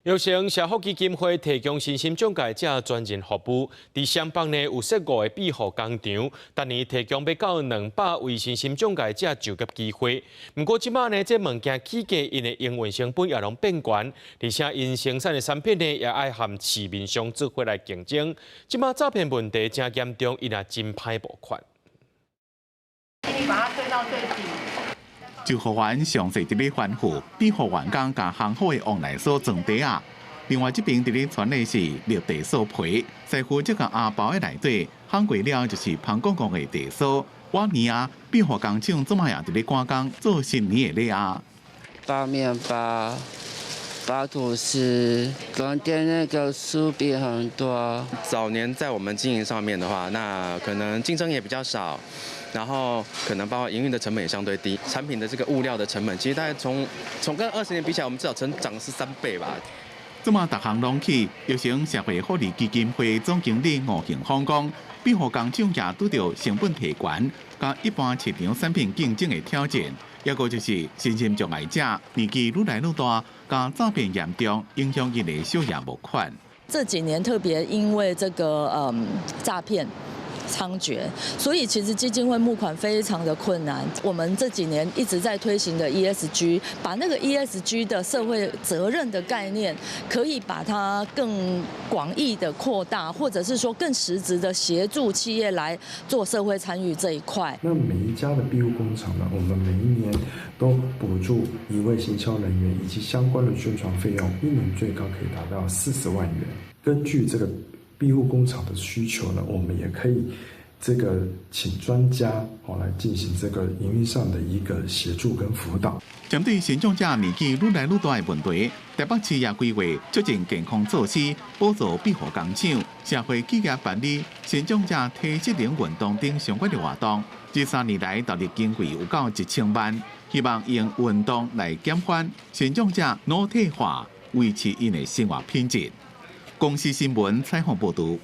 育成社福基金會提供身心障礙者專人服務，佇雙北呢有設五个庇護工場，逐年提供欲到200位身心障礙者就業機會。毋過這擺呢，這物件起價，𪜶的營運成本也攏變懸，而且𪜶生產的產品呢，也愛和市面上做伙來競爭。這擺詐騙問題誠嚴重，𪜶也真歹募款。請你把它推到最底。救護員詳細佇咧吩咐庇護員工共烘好的旺來酥裝袋仔。另外這邊佇咧穿的是綠地酥皮，師傅這個阿包的內底烘過了就是芳公公的地酥。往年啊，庇護工廠這擺也佇咧趕工做新年的禮盒。包麵包、包吐司，中間那個酥餅很多。早年在我們經營上面的話，那可能競爭也比較少。然後可能包括營運的成本也相對低，產品的這個物料的成本，其實大概從跟20年比起來，我們至少成長是3倍吧。這馬逐項攏起，育成社會福利基金會總經理吳慶峰講，庇護工廠也拄著成本提懸，佮一般市場產品競爭的挑戰，抑閣就是身心障礙者年紀愈來愈大，佮詐騙嚴重，影響𪜶的小額募款。這幾年特別因為這個詐騙猖獗，所以其實基金會募款非常的困難。我們這幾年一直在推行的 ESG，把那個 ESG 的社會責任的概念，可以把它更廣義的擴大，或者是說更實質的協助企業來做社會參與這一塊。那每一家的庇護工廠呢，我們每一年都補助一位行銷人員以及相關的宣傳費用，一年最高可以達到40萬元。根據這個庇護工廠的需求呢，我們也可以這個請專家哦來進行這個營運上的一個協助跟輔導。針對身障者年紀愈來愈大的問題，台北市也規劃促進健康措施，補助庇護工廠、社會企業辦理身障者體適能運動等相關的活動。這3年來投入經費有夠1000萬，希望用運動來減緩身障者腦退化，維持𪜶的生活品質。公視新聞採訪報導。